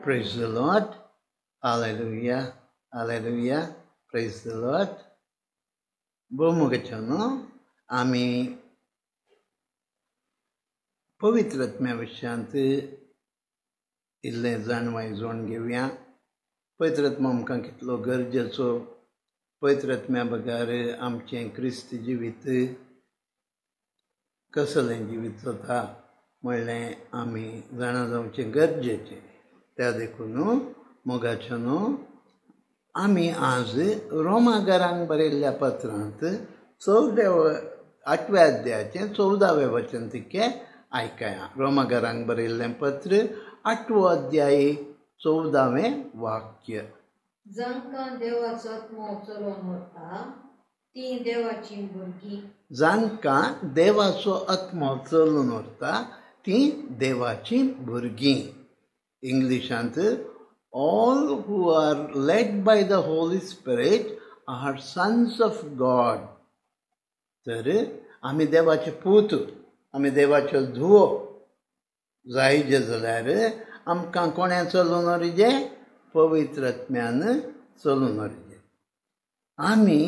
Praise the Lord. Hallelujah. Hallelujah. Praise the Lord. भोवमोगाच्यांनो, आमी पवित्र आत्म्या विशयांत इल्लें जाणवाय जोड घेवया. पवित्र आत्मो आमकां कितलो गरजेचो. पवित्र आत्म्या बगर आमचें क्रिस्त जिवीत कसलें जिवीत जाता म्हणलें आमी जाणा जावचें गरजेचें. त्या देखून मोगाच्यानो, आमी आज रोमागारांक बरयल्ल्या पत्रांत 8व्या अध्यायाचें 14वें वचन तिके आयकया. रोमागारांक बरयल्लें पत्र 8वो अध्याय 14वें वाक्य. जांकां देवाचो आत्मो चलोवन व्हरता तीं देवाचीं भुरगीं. जांकां देवाचो आत्मो चलोवन व्हरता तीं देवाचीं भुरगीं. इंग्लिशांत all who are led by the Holy Spirit are sons of God. तर आमी देवाचे पूत, आमी देवाच्यो धुवो जायजे जाल्यार आमकां कोणें चलोवन व्हरजे? पवित्र आत्म्यान चलोवन व्हरजे. आमी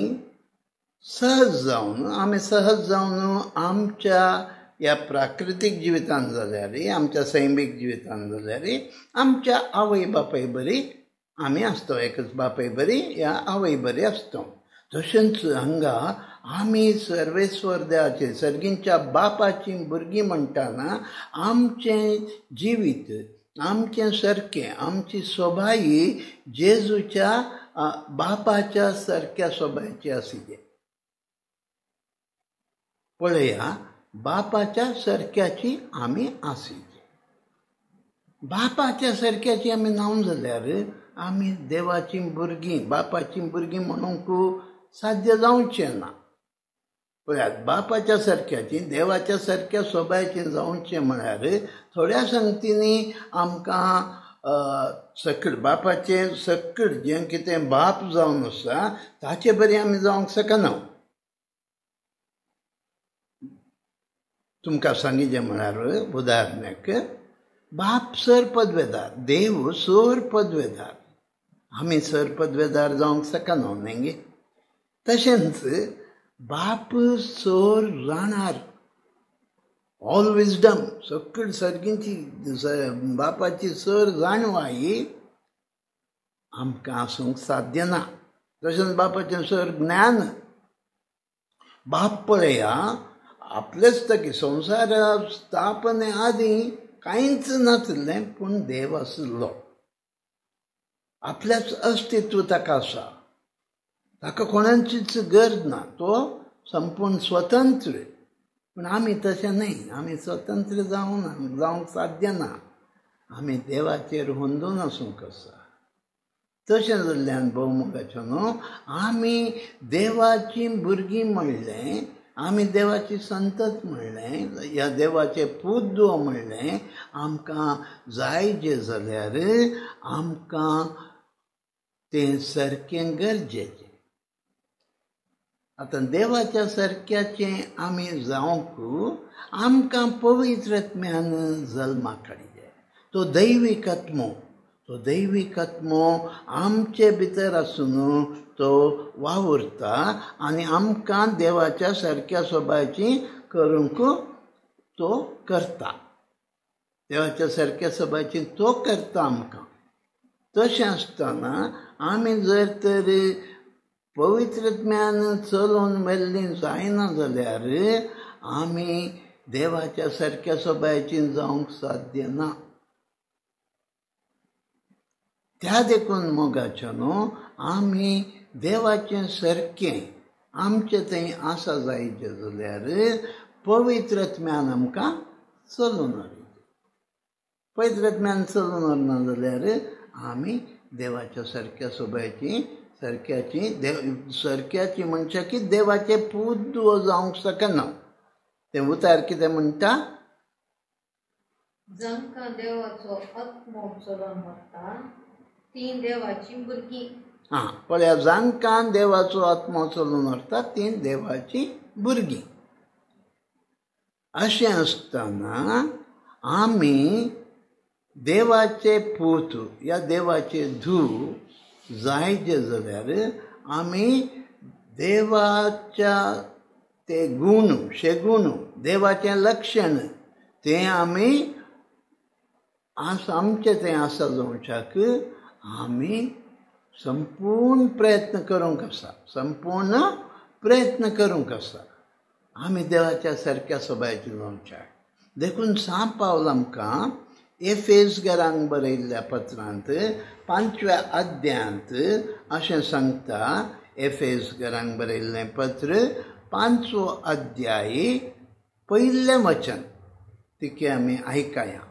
सहज जावन आमच्या ह्या प्राकृतीक जिवितान जाल्यार, आमच्या सैमीक जिवितान जाल्यार आमच्या आवय बापाय बरी आमी आसता, एकच बापाय बरी ह्या आवय बरी आसता. तशेंच हांगा आमी सर्वेस्वर देवाचे सर्गींच्या बापाचीं भुरगीं म्हणटाना आमचें जिवीत, आमचें सारकें, आमची सोबाई जेजूच्या बापाच्या सारक्या सोबायची आशिल्ली. पळया, बापाच्या सारक्याची आमी आशिल्ली. बापाच्या सारक्याची आमी नांव जाल्यार आमी देवाचीं भुरगीं, बापाचीं भुरगीं म्हणूंक साध्य जावचें ना. पळयात, बापाच्या सारक्याची, देवाच्या सारक्या सोबायचीं जावचें म्हळ्यार थोड्या संगतींनी आमकां सकळ बापाचें सकळ जें कितें बाप जावन आसा ताचे बरी आमी जावंक शकना. तुमकां सांगिचें म्हळ्यार उदाहरणाक, बाप सर पदवेदार, देव सर पदवेदार, आमी सर पदवेदार जावंक शकना न्ही गे. तशेंच बाप सर राणार, ऑल विजडम, सगळी सर्गींची बापाची सर जाणवाई आमकां आसूंक साध्य ना. तशेंच बापाचें सर ज्ञान. बाप पळया आपलेच तकी संवसार स्थापने आदीं कांयच नासलें, पूण देव आशिल्लो. आपल्याच अस्तित्व ताका आसा, ताका कोणाचीच गरज ना, तो संपूर्ण स्वतंत्र. पूण आमी तशें न्हय, आमी स्वतंत्र जावंक साध्य ना. आमी देवाचेर होंदून आसूंक आसा. तशें जाल्ल्यान भोवमोगाचो न्हू, आमी देवाचीं भुरगीं म्हणलें, आमी देवाची संतत म्हणलें, ह्या देवाचे पूत धुवो म्हणलें, आमकां जायजे जाल्यार आमकां तें सारकें गरजेचें. आतां देवाच्या सारक्याचें आमी जावंक आमकां पवित्र आत्म्यान जल्माक हाडिल्लें. तो दैवीक आत्मो, तो दैवीक आत्मो आमचे भितर आसून तो वावुरता आनी आमकां देवाच्या सारक्या सोबायची करूंक तो करता. देवाच्या सारक्या सोबायची तो करता आमकां. तशें आसतना आमी जर तर पवित्र आत्म्यान चलोवन मेल्लीं जायना जाल्यार आमी देवाच्या सारक्या सोबायची जावंक साध्य ना. त्या देखून मोगाचो न्हू, आमी देवाचें सारकें आमचें थंय आसा जायचें जाल्यार पवित्र आत्म्यान आमकां चलोवन व्हरचें. पवित्र आत्म्यान चलोवन व्हरना जाल्यार आमी देवाच्या सारक्या सोबायची, सारक्याची, सारक्याची म्हणच्या की देवाचे पूत धुवो जावंक शकना. तें उतार कितें म्हणटा? जांकां देवाचो आत्मो चलोवन व्हरता तीं देवाचीं भुरगीं. आं, पळया, जांकां देवाचो आत्मो चलोवन व्हरता तीं देवाचीं भुरगीं. अशें आसतना आमी देवाचे पूत या देवाचे धूव जायचे जाल्यार आमी देवाच्या ते गूण शेगूण देवाचें लक्षण तें आमी आमचें तें आसा जावच्याक आमी संपूर्ण प्रयत्न करूंक आसा, संपूर्ण प्रयत्न करूंक आसा आमी देवाच्या सारक्या सभायेचे जावच्याक. देखून सांत पावल आमकां एफेसगरांक बरयल्ल्या पत्रांत 5व्या अध्यायांत अशें सांगता. एफेसगरांक बरयल्लें पत्र 5वो अध्याय पयलें वचन तिके आमी आयकया.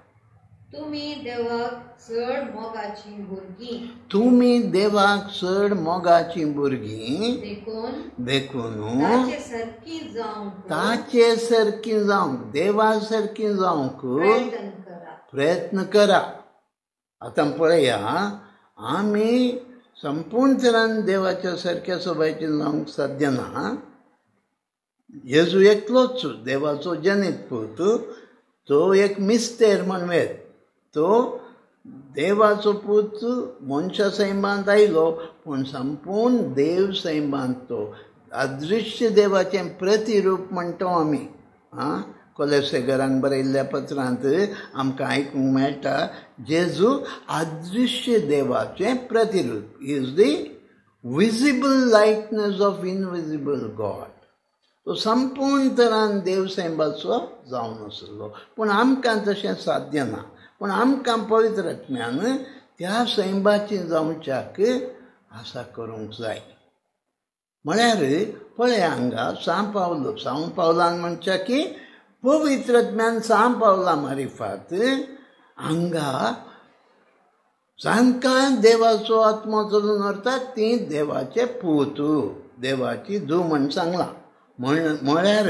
तुमी देवाक चड मोगाचीं भुरगीं, तुमी देवाक चड मोगाचीं भुरगीं, देखून ताचे सारकीं जावंक, देवा सारकीं जावंक प्रयत्न करा. आतां पळया, आमी संपूर्ण तरान देवाच्या सारक्या सभायेचें जावंक साध्य ना. जेजू एकलोच देवाचो जनीत पूत, तो एक मिस्तेर म्हणवेत. तो देवाचो पूत मनशा सैमांत आयलो, पूण संपूर्ण देव सैमांत तो अदृश्य देवाचें प्रतिरूप म्हणटा आमी. आं, कोलेसेगरांक बरयल्ल्या पत्रांत आमकां आयकूंक मेळटा, जेजू अदृश्य देवाचें प्रतिरूप, is the visible likeness of invisible God. तो संपूर्ण तरान देव सैमाचो जावन आसलो, पूण आमकां तशें साध्य ना. पूण आमकां पवित्र आत्म्यान त्या सैमाची जावच्याक आसा करूंक जाय. म्हळ्यार पळय हांगा सांत पावलो, सांत पावलान म्हणच्या की पवित्र आत्म्यान सांत पावला मारिफात हांगा जांकां देवाचो आत्मो चलून व्हरता ती देवाचे पूत, देवाची धूव म्हण सांगलां. म्हळ्यार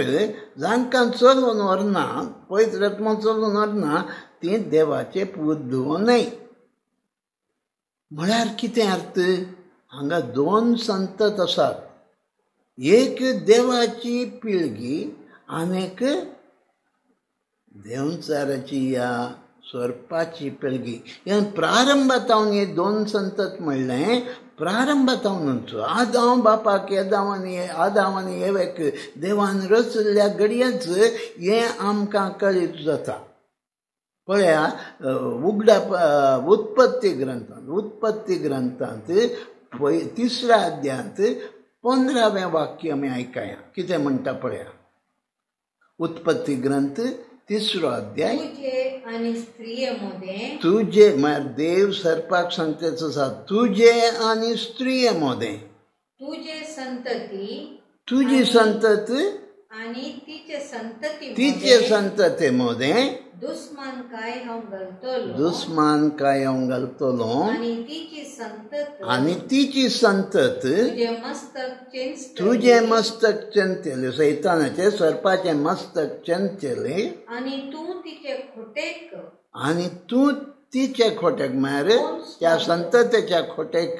जांकां चलून व्हरना, पवित्र आत्मो चलून व्हरना, ती देवाचे पूत धुवो न्हय. म्हळ्यार कितें अर्थ? हांगा दोन संतत आसात, एक देवाची पिळगी आनी एक देंवचाराची या सोरपाची पिळगी. प्रारंभातावन हे दोन संतत म्हणलें, प्रारंभातावनूच आदांव बापाक येदांव आनी आदांव आनी एवेक देवान रचिल्ल्या घडयेच हें आमकां कळीत जाता. पळया उगडा उत्पत्ती ग्रंथांत, उत्पत्ती ग्रंथांत 3ऱ्या अध्यायांत 15वें वाक्य आमी आयकया कितें म्हणटा पळया. उत्पत्ती ग्रंथ 3रो अध्याय, तुजे म्हळ्यार देव सर्पाक सांगतेच आसा, तुजे आनी स्त्रिये मोदें, तुजे संतती, तुजी संतत आनी तिचे संतती, तिचे संतते मोदें दुस्मानकाय हांव घालतलो, दुस्मानकाय हांव घालतलो, आनी तिची संतत, आनी तिची संतत तुजें मस्तक चेंचतली, तुजें मस्तक चेंचतलें, सैतानाचें सर्पाचें मस्तक चेंचतलें, आनी तूं तिचे खोटेक, आनी तूं तिचे खोटेक म्हळ्यार त्या संततेच्या खोटेक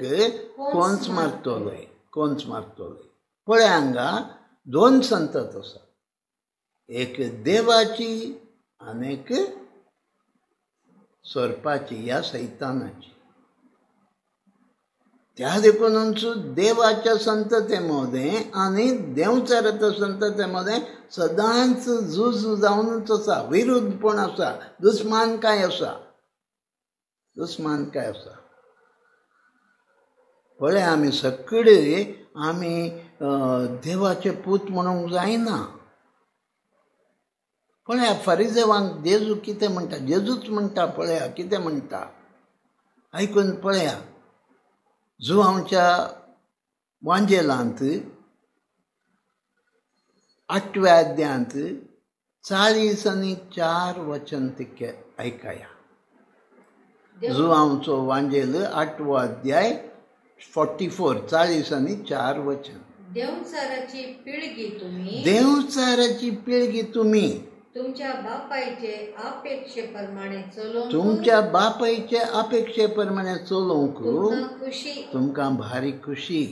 कोंच मारतलोय, कोंच मारतलोय. पळय हांगा दोन संतत आसा, एक देवाची आनी एक सोरपाची या सैतानाची. त्या देखूनच देवाच्या संतते मदें आनी देंवचाराच्या संतते मदें सदांच झूज जावनूच आसा, विरुद्धपण आसा, दुस्मानकाय आसा, दुस्मानकाय आसा. पळय आमी सगळे आमी देवाचे पूत म्हणूंक जायना. पळया फारिजेवांक जेजू कितें म्हणटा, जेजूच म्हणटा, पळया कितें म्हणटा आयकून पळया. जुवांच्या वांजेलांत 8व्या अध्यायांत 40 आनी 4 वचन तिके आयकया. जुवांचो वांजेल 8वो अध्याय 44, 40 आनी 4 वचन. देंवचाराची पिळगी तुमी, देंवचाराची पिळगी तुमी, तुमच्या बापायचे अपेक्षे प्रमाणे चलोवंक, तुमच्या बापायचे अपेक्षे प्रमाणे चलोवंक खुशी, तुमकां भारी खुशी.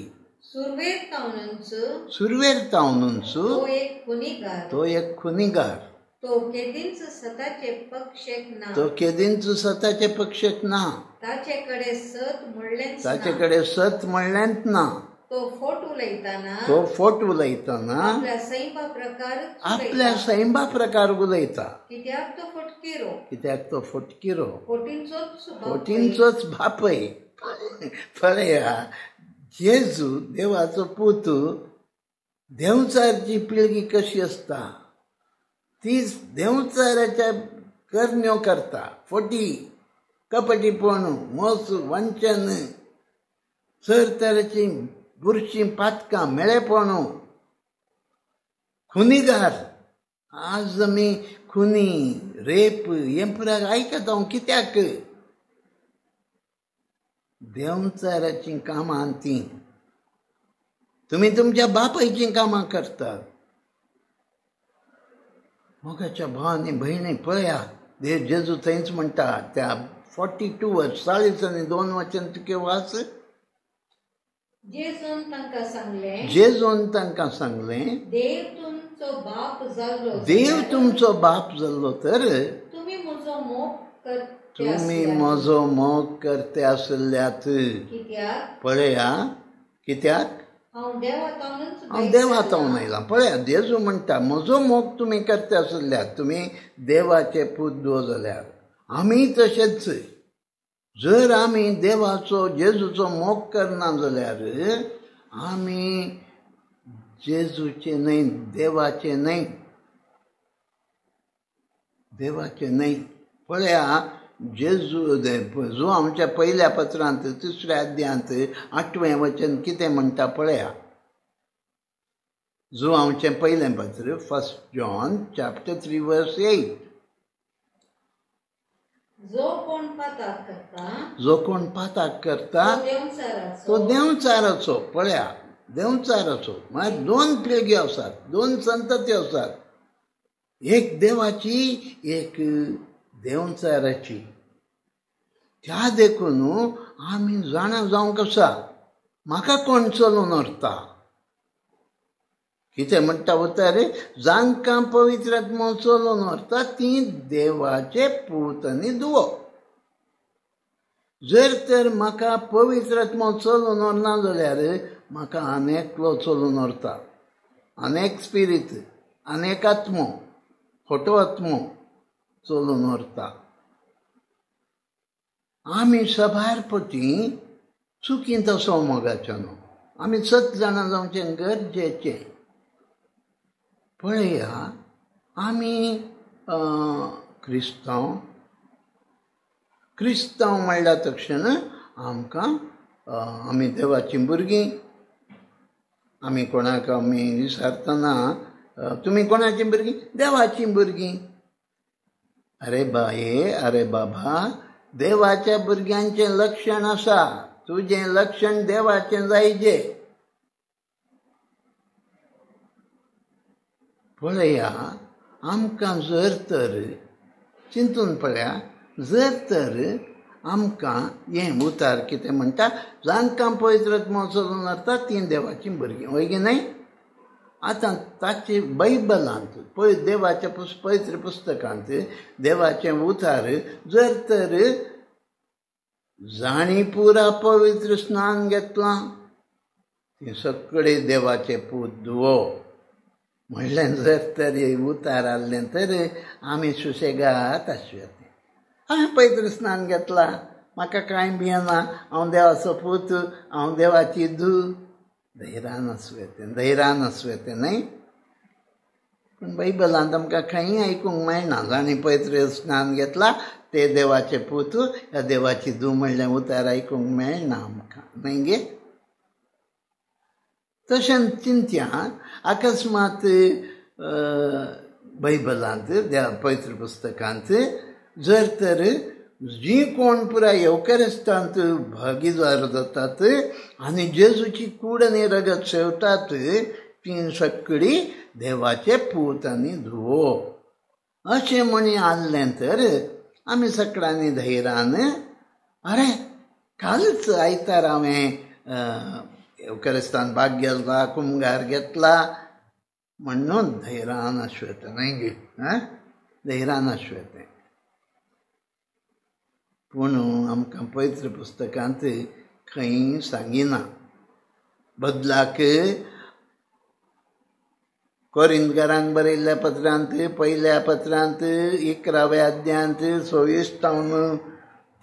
सुरवेर तावनूच, सुरवेर तावनूच तो एक खुनीगार, तो एक खुनीगार. तो केदींच सताचे पक्षेक ना, तो केदींच सताचे पक्षेक ना, ताचे कडेन सत म्हणलेंच, ताचे कडेन सत म्हणलेंच ना. तो फोट उलयताना, तो फोट उलयताना आपल्या सैमा प्रकार, आपल्या सैमा प्रकार उलयता. कित्याक तो फटकिरो, कित्याक तो फटकिरो, फोटींचोच, फोटींचोच बापय. पळया, जेजू देवाचो पूत, देंवचारची पिळगी कशी आसता तीच देंवचाराच्या करण्यो करता. फटी, कपटीपण, मोस, वंचन, सर तरेची बुरशीं पातकां, मेळेपण, खुनीगार. आज आमी खुनी, रेप हें पुराय आयकता हांव. कित्याक? देंवचाराचीं कामां तीं. तुमी तुमच्या बापायचीं कामां करतात. मोगाच्या भाव आनी भयणी, पळया, देव जेजू थंयच म्हणटा त्या 42 वर्स 40 आनी 2 वचन तुके वाच. जेजून तांकां सांगलें, जेजून तांकां सांगलें, देव तुमचो बाप जाल्लो, देव तुमचो बाप जाल्लो तर तुमी म्हजो मोग करते, तुमी म्हजो मोग करते आसल्यात. कित्याक? पळया, कित्याक? हांव देवातावनच, हांव देवातावन आयलां. पळया, जेजू म्हणटा म्हजो मोग तुमी करते आसल्यात, तुमी देवाचे पूत दो जाल्यार. आमी तशेंच, जर आमी देवाचो जेजूचो मोग करना जाल्यार आमी जेजूचे न्हय, देवाचे न्हय, देवाचे न्हय. पळया, जेजू जो आमच्या पयल्या पत्रांत 3 अध्यायांत 8वें वचन कितें म्हणटा पळया. जो आमचें पयलें पत्र, 1 John chapter 3 verse 8. जो कोण पाताक करता, जो कोण पाताक करता तो देंवचाराचो. पळया, देंवचाराचो म्हळ्यार 2 पिळग्यो आसात, 2 संतत्यो आसात, एक देवाची, एक देंवचाराची. त्या देखून आमी जाणा जावंक आसा म्हाका कोण चलून व्हरता. कितें म्हणटा उतर, जांकां पवित्र आत्मो चलून व्हरता तीं देवाचे पूत आनी धुवो. जर तर म्हाका पवित्र आत्मो चलून व्हरना जाल्यार म्हाका अनेकलो चलून व्हरता, अनेक स्पिरीत, अनेक आत्मो, खोटो आत्मो चलून व्हरता. आमी सभार पटी चुकींत असो मोगाच्यानो आमी सत जाणां जावचें गरजेचें. पळया, आमी क्रिस्तांव, क्रिस्तांव म्हणल्या तक्षण आमकां आमी देवाचीं भुरगीं. आमी कोणाक आमी विचारतना तुमी कोणाचीं भुरगीं? देवाचीं भुरगीं. अरे बाये, अरे बाबा, देवाच्या भुरग्यांचें लक्षण आसा, तुजें लक्षण देवाचें जायजे. पळया, आमकां जर तर चिंतून पळया, जर तर आमकां हें उतार कितें म्हणटा, जांकां पवित्र आत्मो चलून व्हरता तीं देवाचीं भुरगीं, हय की न्हय? आतां ताचे बायबलांत, पळय देवाच्या पवित्र पुस्तकांत देवाचें उतार जर तर जाणी पुरा पवित्र स्नान घेतलां तीं सगळे देवाचे पूत धुवो म्हणलें जर तर उतार आसलें तर आमी सुशेगाद आसूं येता. हांवें पवित्र स्नान घेतलां, म्हाका कांय भियेना, हांव देवाचो पूत, हांव देवाची धूव, धैर्यान आसूं येता, धैर्यान आसूं येता न्हय? पूण बायबलांत आमकां खंय आयकूंक मेळना जाणी पवित्र स्नान घेतलां ते देवाचे पूत ह्या देवाची धूव म्हणलें उतार आयकूंक मेळना आमकां, न्हय गे? तशेंच चिंत्या, अकस्मात बायबलांत पवित्र पुस्तकांत जर तर जी कोण पुराय येवकरिस्तांत भागीदार जातात आनी जेजूची कूड आनी रगत सेवतात तीं सगळीं देवाचे पूत आनी धुवो अशें म्हणी आसलें तर आमी सगळ्यांनी धैर्यान, अरे कालच आयतार हांवें येवकरिस्तान भाग घेतला, कुमगार घेतला म्हणून धैर्यान आसूं येता, न्हय गे? धैरान आसूं येता. पूण आमकां पवित्र पुस्तकांत खंय सांगिना. बदलाक कोरिंदकारांक बरयल्ल्या पत्रांत पयल्या पत्रांत 11व्या अध्यायांत 26 तावन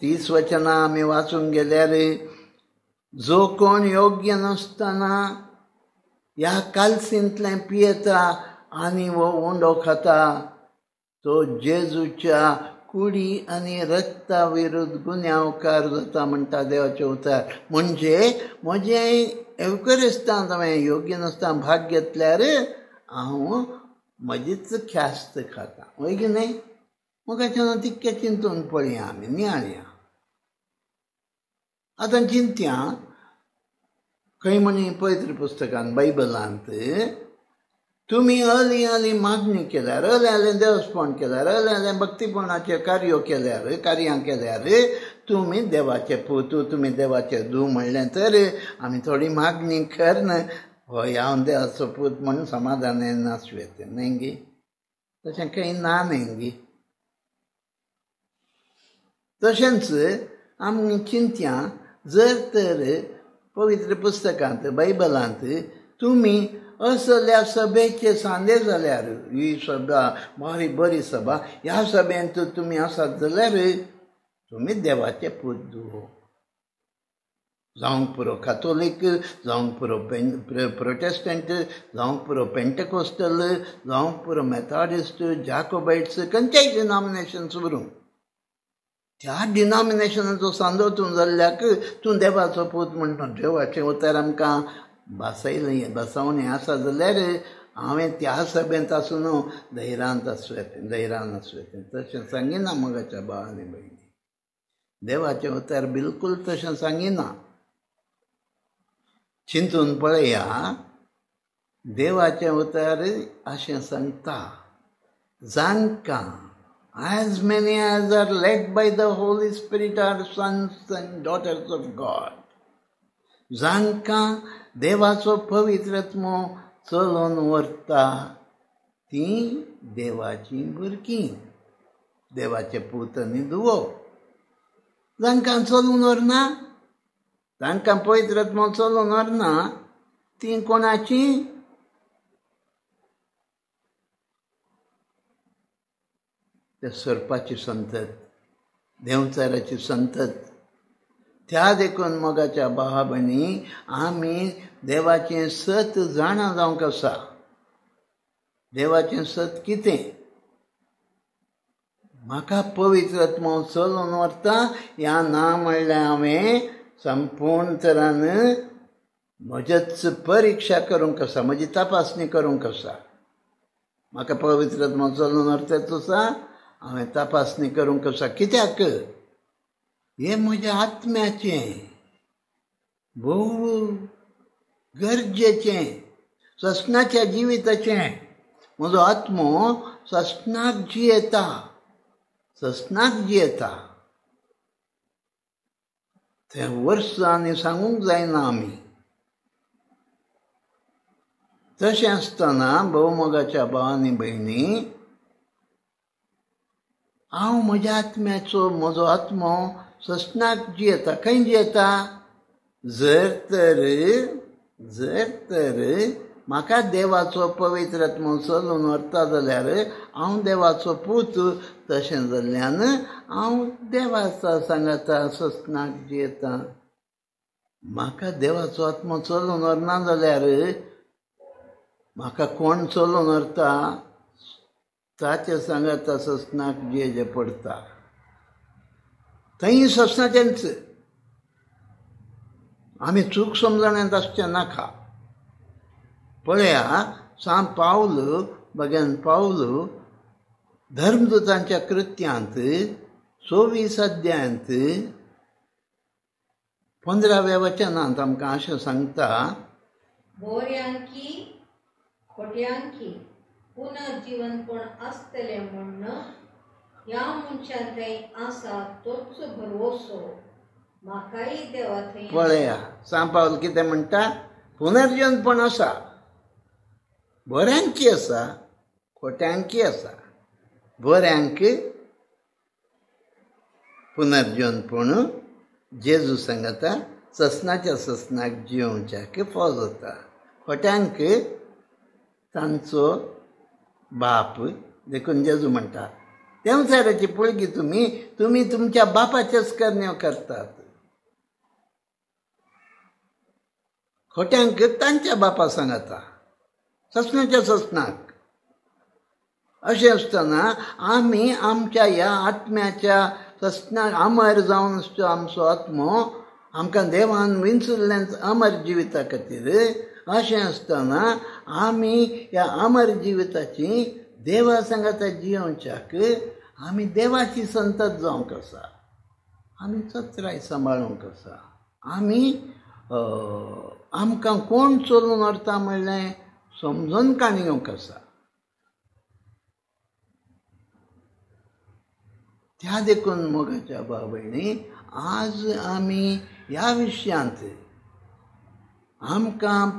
30 वचनां आमी वाचूंक गेल्यार, जो कोण योग्य नासतना ह्या कालसींतलें पियेता आनी हो उंडो खाता तो जेजूच्या कुडी आनी रक्ता विरुद्ध गुन्यांवकार जाता म्हणटा देवाचें उतर. म्हणजे म्हजें एवकरिस्तांत हांवें योग्य नासतना भाग घेतल्यार हांव म्हजीच ख्यास्त खाता, वय की न्हय? म्हाका तितकें चिंतून पळया आमी, नियाळया. आतां चिंतया, खंय म्हणी पवित्र पुस्तकान बायबलांत तुमी अली अली मागणी केल्यार, अलें अलें देवस्पण केल्यार, अलें अलें भक्तीपणाचें कार्य केल्यार, कार्यां केल्यार तुमी देवाचे पूत, तुमी देवाचे धूव म्हणलें तर आमी थोडी मागणी करन हय हांव देवाचो पूत म्हणून समाधान नासूं येता न्हय गी? तशें खंय ना न्हय गी? तशेंच आमी चिंतया, जर तर पवित्र पुस्तकांत बायबलांत तुमी असल्या सभेचे सांदे जाल्यार, ही सभा बरी बरी सभा, ह्या सभेंत तुमी आसात जाल्यार तुमी देवाचे पूत धुवो. जावंक पुरो कातोलीक, जावंक पुरो प्रोटेस्टंट, जावंक पुरो पेंटेकोस्टल, जावंक पुरो मेथॉडिस्ट, जाकोबायट्स, खंयच्याय डिनॉमिनेशन्स उरूं, त्या डिनॉमिनेशनाचो सांदो तूं जाल्ल्याक तूं देवाचो पूत म्हणटा. देवाचें उतर आमकां भासयलें, भासावणी आसा जाल्यार हांवें त्या सभेंत आसून धैरांत आसूं येता, धैरान आसूं येता. तशें सांगिना मोगाच्या भावांनी भयणी, देवाचें उतर बिलकूल तशें सांगिना. चिंतून पळया, देवाचें उतर अशें सांगता, जांकां as many as are led by the Holy Spirit are sons and daughters of God. जांकां देवाचो पवित्र आत्मो चलोवन व्हरता तीं देवाचीं भुरगीं, देवाचे पूत आनी धुवो. जांकां चलून व्हरना, तांकां पवित्र आत्मो चलोवन व्हरना, तीं कोणाचीं? त्या सोरपाची संतत, देंवचाराची संतत. त्या देखून मोगाच्या भावा भयणी आमी देवाचें सत जाणा जावंक आसा. देवाचें सत कितें? म्हाका पवित्र आत्मो चलोवन व्हरता ह्या ना म्हणल्यार हांवें संपूर्ण तरान म्हजेच परिक्षा करूंक आसा, म्हजी तपासणी करूंक आसा. म्हाका पवित्र आत्मो चलोवन व्हरता आसा, हांवें तपासणी करूंक आसा. कित्याक? हें म्हज्या आत्म्याचें भोव गरजेचें, ससनाच्या जिविताचें. म्हजो आत्मो ससनाक जियेता, ससनाक जियेता. तें वर्स आनी सांगूंक जायना आमी. तशें आसतना भोवमोगाच्या भावांनी भयणी, हांव म्हज्या आत्म्याचो, म्हजो आत्मो ससनाक जियेता. खंय जियेता? जर तर म्हाका देवाचो पवित्र आत्मो चलून व्हरता जाल्यार हांव देवाचो पूत, तशें जाल्ल्यान हांव देवाचा सांगाता ससनाक जियेता. म्हाका देवाचो आत्मो चलून व्हरना जाल्यार म्हाका कोण चलून व्हरता ताचे सांगाता ससनाक जियेचें पडटा. थंय ससनाचेंच आमी चूक समजण्यांत आसचें नाका. पळया, सांत पावल, भगवान पावल धर्मदूतांच्या कृत्यांत 24 अध्यायांत 15व्या वचनांत आमकां अशें सांगता, बोऱ्यांकी खोट्यांकी पुनर्जीवनपण आसतलें म्हूण ह्या मनशां थंय आसा तोच भरवसो म्हाकाय देवा थंय. पळया, सांत पावल कितें म्हणटा? पुनर्जीवनपण आसा, बऱ्यांकी आसा, खोट्यांकी आसा. बऱ्यांक पुनर्जीवनपण जेजू सांगता ससनाच्या ससनाक जियोवच्याक फाव जाता. खोट्यांक तांचो बाप, देखून जेजू म्हणटा देंवचाराची पुळगी तुमी तुमी तुमच्या बापाचेच करण्यो करतात. खोट्यांक तांच्या बापा सांगता, ससनाच्या ससनाक. अशें आसतना आमी आमच्या ह्या आत्म्याच्या ससना अमर जावन आसचो आमचो आत्मो आमकां देवान विंचुल्ल्यान अमर जिविता खातीर. अशें आसतना आमी ह्या अमर जिविताची देवा सांगाता जियोवच्याक आमी देवाची संतत जावंक आसा, आमी चत्राय सांबाळूंक आसा. आमी आमकां कोण चलून व्हरता म्हणलें समजून काणी येवंक आसा. त्या देखून मोगाच्या भाव भयणी, आज आमी ह्या विशयांत आमकां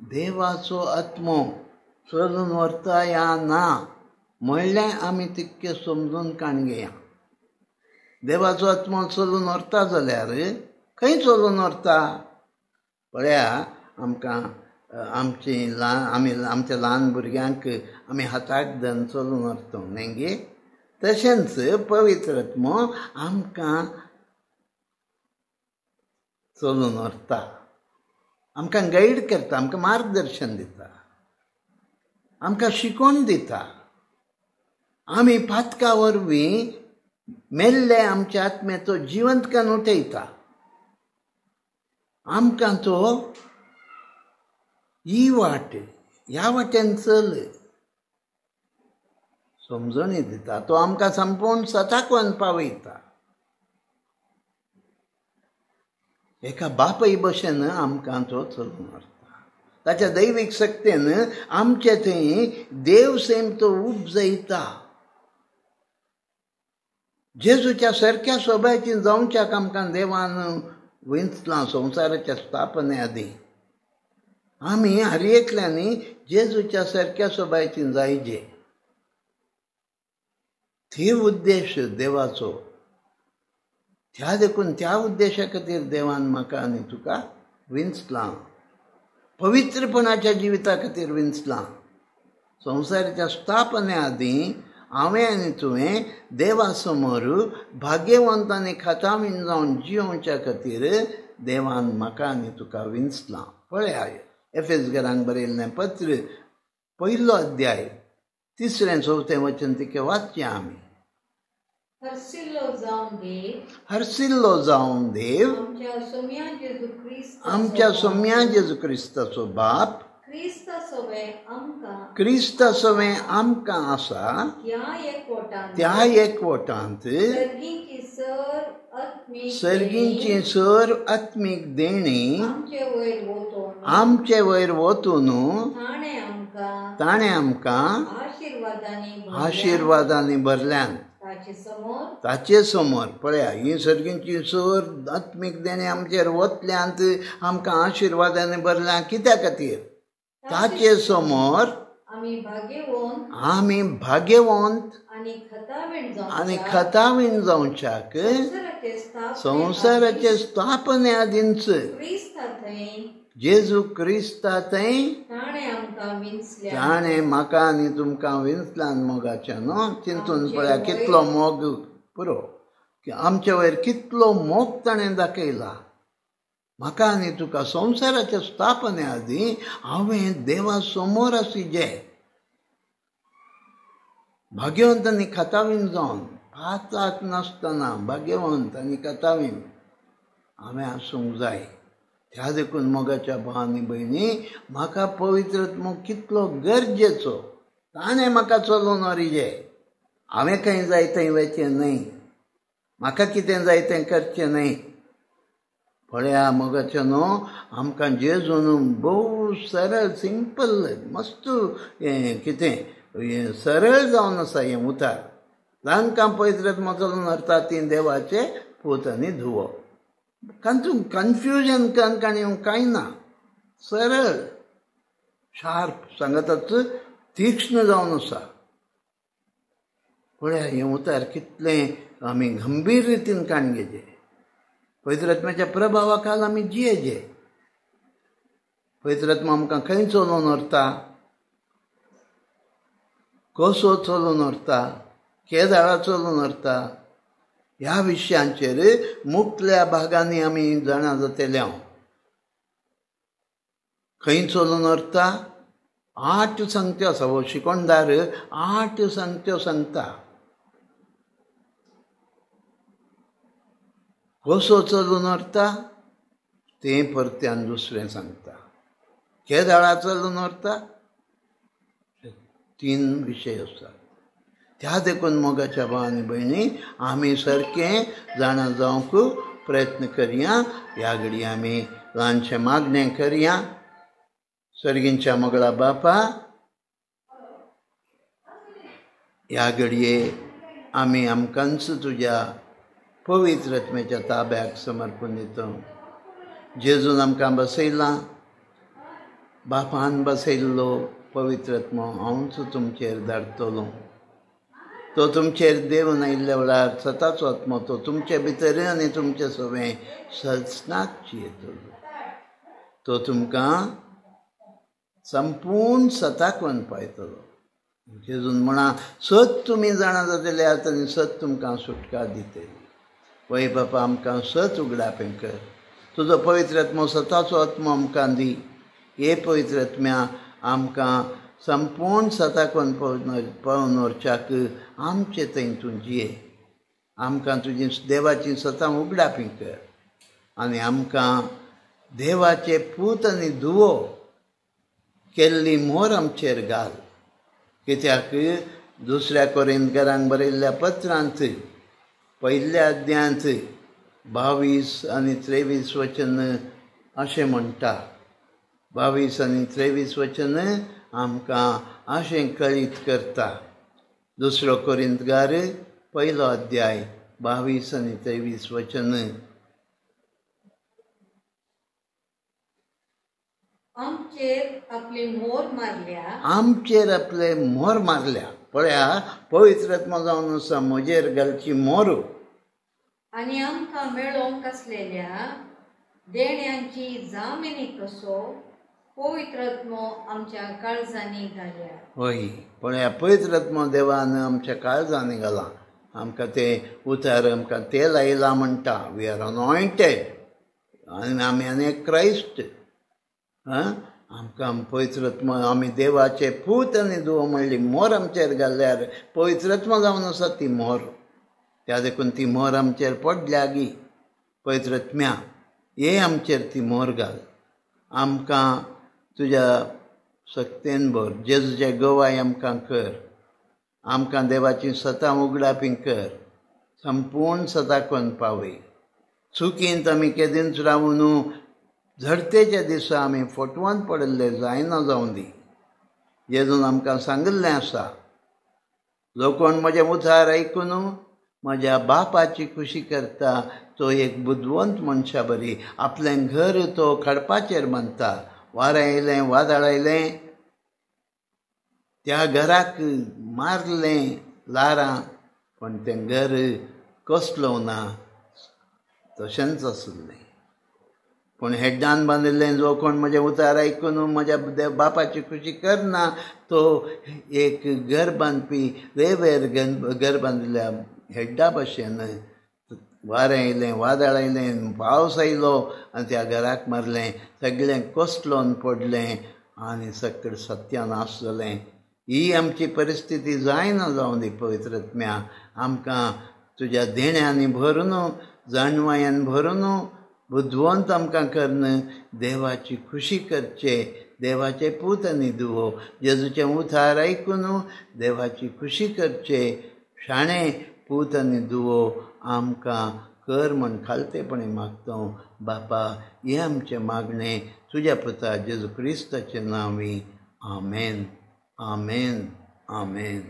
देवाचो आत्मो चलून व्हरता या ना म्हणलें आमी तितकें समजून काण घेया. देवाचो आत्मो चलून व्हरता जाल्यार खंय चलून व्हरता? पळया, आमकां आमची ल्हान आमी आमच्या ल्हान भुरग्यांक आमी हाताक धरून चलून व्हरता न्ही गे? तशेंच पवित्र आत्मो आमकां चलून व्हरता, आमकां गायड करता, आमकां मार्गदर्शन दिता, आमकां शिकोवन दिता. आमी पातका वरवीं मेल्ले आमच्या आत्म्याचो जिवंत करून उठयता. आमकां तो ही वाट, ह्या वाटेन चल समजणी दिता, तो आमकां संपूर्ण सताकवन पावयता. एका बापय भशेन आमकां तो चलून व्हरता. ताच्या दैवीक शक्तेन आमचे थंय देव सैम तो उपजयता. जेजूच्या सारक्या सोबायची जावच्याक आमकां देवान विंचलां संवसाराच्या स्थापने आदीं. आमी हर एकल्यांनी जेजूच्या सारक्या सोबायची जायजे, थी उद्देश देवाचो. त्या देखून त्या उद्देशा खातीर देवान म्हाका आनी तुका विंचलां, पवित्रपणाच्या जिविता खातीर विंचलां. संवसाराच्या स्थापने आदीं हांवें आनी तुवें देवा समोर भाग्यवंत आनी खातावीन जावन जियोवच्या खातीर देवान म्हाका आनी तुका विंचलां. पळया, एफेस घरांक बरयल्लें पत्र पयलो अध्याय 3-4 वचन तिके वाचचें आमी. हरसिल्लो जावन देव आमच्या सोम्या जेजू क्रिस्ताचो बाप क्रिस्ता सवें आमकां आसा त्या एकवटांत सर्गींची सर आत्मीक देणी आमचे वयर वतून ताणें आमकां आशिर्वादांनी भरल्यान. ताचे समोर पळया, ही सर्गींची सर आत्मीक देणी आमचेर वतल्यांत आमकां आशिर्वादांनी भरल्यान. कित्या खातीर? ताचे समोर आमी भाग्यवंत आनी खतावीण जावच्याक संवसाराचे स्थापने आदींच जेजू क्रिस्ता थंय ताणें म्हाका आनी तुमकां विंचल्यान. मोगाचें न्हू चिंतून पळया कितलो मोग पुरो, आमचे वयर कितलो मोग ताणें दाखयला म्हाका आनी तुका. संवसाराच्या स्थापने आदीं हांवें देवा समोर आशिल्लें भाग्यवंत आनी खतावीन जावन, पाताक नासतना भाग्यवंत आनी खतावीन हांवें आसूंक जाय. त्या देखून मोगाच्या भाव आनी भयणी, म्हाका पवित्र आत्मो कितलो गरजेचो, ताणें म्हाका चलोवन व्हरिजे. हांवें खंय जाय थंय वचचें न्हय, म्हाका कितें जाय तें करचें न्हय. पळया मोगाचें न्हू, आमकां जेजून भोव सरळ सिंपल मस्त हें कितें हें सरळ जावन आसा हें उतार. तांकां पवित्र आत्मो चलोवन व्हरता ती देवाचे पूत आनी धुवो. तातूंत कन्फ्युजन काणी कांय ना, सरळ शार्प सांगतात, तीक्ष्ण जावन आसा. पळया हें उतार कितलें आमी गंभीर रितीन काण घेजे. पवित्र आत्म्याच्या प्रभावा खाल आमी जियेजे. पवित्र आत्मा आमकां खंय चलोवन व्हरता, कसो चलोवन व्हरता, केदाळा चलोवन व्हरता, ह्या विशयांचेर मुखल्या भागांनी आमी जाणा जातले. हांव खंय चलोवन व्हरता 8 सांगत्यो आसा. हो शिकोणदार 8 सांगत्यो सांगता. कसो चलून व्हरता तें परत्यान दुसरें सांगता. केदाळा चलून व्हरता 3 विशय आसात. त्या देखून मोगाच्या भाव आनी भयणी आमी सारकें जाणा जावंक प्रयत्न करया. ह्या घडये आमी ल्हानशें मागणें करया. सर्गींच्या मोगळा बापा, ह्या घडये आमी आमकांच तुज्या पवित्र आत्म्याच्या ताब्याक समर्पण दिता. जेजून आमकां बसयलां, बापान बसयल्लो पवित्र आत्मो हांवच तुमचेर धाडटलो. तो तुमचेर देवून आयिल्ल्या वेळार सताचो आत्मो तो तुमचे भितर आनी तुमचे सवें सजनाच येतलो. तो तुमकां संपूर्ण सताक पायतलो. जेजून म्हणा सत तुमी जाणा जातले आनी सत तुमकां सुटका दितली. वय बापा, आमकां सत उगडापें कर. तुजो पवित्र आत्मो सताचो आत्मो आमकां दी. हे पवित्र आत्म्या आमकां संपूर्ण सताक पावून व्हरच्याक आमचे थंय तूं जिये. आमकां तुजी देवाची सतां उगडापी कर आनी आमकां देवाचे पूत आनी धुवो केल्ली मोर आमचेर घाल. कित्याक दुसऱ्या कोरिंतकारांक बरयल्ल्या पत्रांत 1 अध्यायांत 22 आनी 23 वचन अशें म्हणटा. 22 आनी 23 वचन आमकां अशें कळीत करता. दुसरो कोरिंतकार 1 अध्याय 22 आनी 23 वचन. आमचेर आपली मोर मारल्या, आमचेर आपले मोर मारल्या. पळया, पवित्र आत्मो जावन आसा म्हजेर घालची मोर. आनी आमकां मेळोवंक आसलेल्या देण्यांची जामिनी कसो पवित्र आत्मो आमच्या काळजांनी घाल्या. हय, पळया, पवित्र आत्मो देवान आमच्या काळजांनी घाला. आमकां तें उतार आमकां तेल आयलां म्हणटा. वी आर अनॉयंटेड आनी आमी आनी क्रायस्ट. आमकां पवित्र आत्मो आमी देवाचे पूत आनी धुवो म्हणली मोर आमचेर घाल्यार पवित्र आत्मो जावन आसा ती मोर. त्या देखून ती मोर आमचेर पडल्या गी. पवित्र आत्म्या हे आमचेर ती मोर घाल. आमकां तुज्या सक्तेन भर. जेजूचे गवाय आमकां कर. आमकां देवाची सतां उगडापी कर. संपूर्ण सताकोन पावय. चुकींत आमी केदींच रावूं न्हू. झडतेच्या दिसा आमी फोटवान पडिल्ले जायना जावं दी. जेजून आमकां सांगिल्लें आसा, जो कोण म्हजें उतार आयकून म्हज्या बापाची खुशी करता तो एक बुदवंत मनशा बरी आपलें घर तो खडपाचेर बांदता. वारें आयलें, वादळ आयलें, त्या घराक मारलें ल्हारां, पूण तें घर कसलो ना, तशेंच आसलें. पूण हेड्डान बांदिल्लें जो कोण म्हजें उतार आयकून म्हज्या बापाची खुशी करना तो एक घर बांदपी रेवेर घर बांदिल्ल्या हेड्डा भशेन. वारें आयलें, वादळ आयलें, पावस आयलो आनी त्या घराक मारलें, सगळें कोसलोन पडलें आनी सगळें सत्यानाश जालें. ही आमची परिस्थिती जायना जावं दी. पवित्र आत्म्या आमकां तुज्या देण्यांनी भरून, जाणवायान भरून बुदवंत आमकां करून देवाची खुशी करचे, देवाचे पूत आनी धुवो जेजूचें उतार आयकून देवाची खुशी करचे शाणे पूत आनी धुवो आमकां कर म्हण खालतेपणी मागता. बापा, हें आमचें मागणें तुज्या पुता जेजू क्रिस्ताचें नांवी. आमेन, आमेन, आमेन.